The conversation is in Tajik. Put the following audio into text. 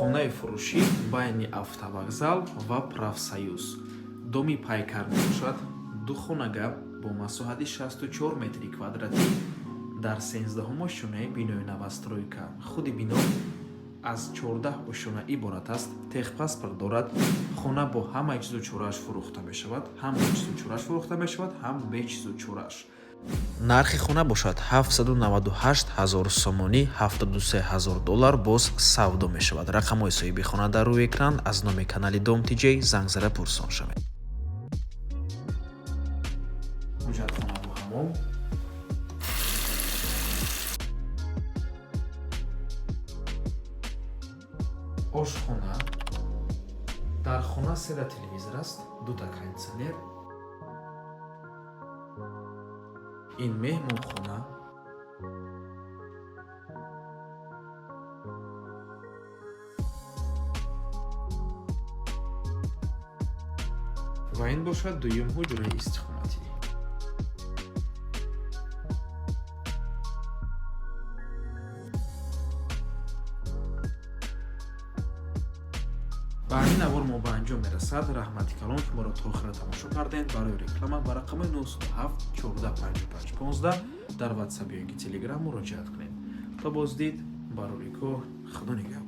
Хонаи фурӯшӣ байни автовокзал ва Профсоюз. Доми пайкар мебошад. Ду хонага бо масоҳати 64 метри квадратӣ дар 13-ум ошёнаи бинои новостройка. Худи бино аз 14 ошёна иборат аст, техпаспорт дорад. Хона бо ҳамаи чизу чорааш фурӯхта мешавад, ҳам бо чизу чорааш фурӯхта мешавад, ҳам бе чизу чорааш. Нархи хона бошад 798 ҳазор сомонӣ, 73 ҳазор доллар, боз савдо мешавад. Рақамҳои соҳиби хона дар рӯи экран. Аз номи канали Дом Тиҷей занг зада пурсон шавед. Ҳуҷҷатхона бо ҳаммом. Ошхона. Дар хона сета телевизор аст, дута кондитсионер. Ин меҳмонхона. Ва ин бошад дуюм ҳуҷраи истиқоматӣ. Ба ҳамин навор мо ба анҷом мерасад. Раҳмати калон, ки моро то охира тамошо кардем. Барои реклама ба рақами 907 14 55 15 дар Ватсап ё ин ки Телеграм муроҷиат кунед. То боздид, барори кор, Худо нигаҳбон.